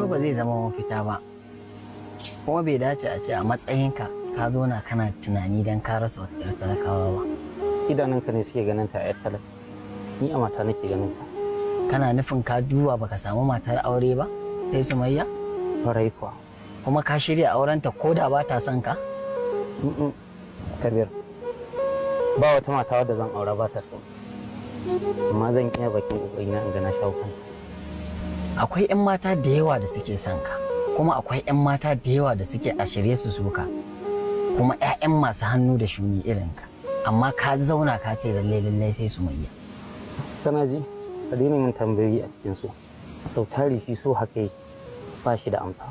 Kallo ba zai zama mafita ba. Kuma bai dace a ce a matsayinka ka zauna kana tunani don ka rasa wata 'yar talakawa ba. Idanunka ne suke ganin ta a 'yar talaka. Ni a mata nake ganin ta. Kana nufin ka duba baka samu matar aure ba sai Sumayya? Kwarai kuwa. Kuma ka shirya aurenta ko da ba ta son ka? Mm-mm. Kabir, ba wata mata wadda zan aura ba ta so. Amma zan iya bakin ƙoƙarina in ga na shawo kanta. Akwai 'yan mata da yawa da suke son ka, kuma akwai 'yan mata da yawa da suke a shirye su soka, kuma 'ya'yan masu hannu da shuni irin ka. Amma ka zauna ka ce lallai lallai sai Sumayya. Kana ji, ka daina min tambayoyi a cikin su. Sau tari shi so haka yake, ba shi da amsa.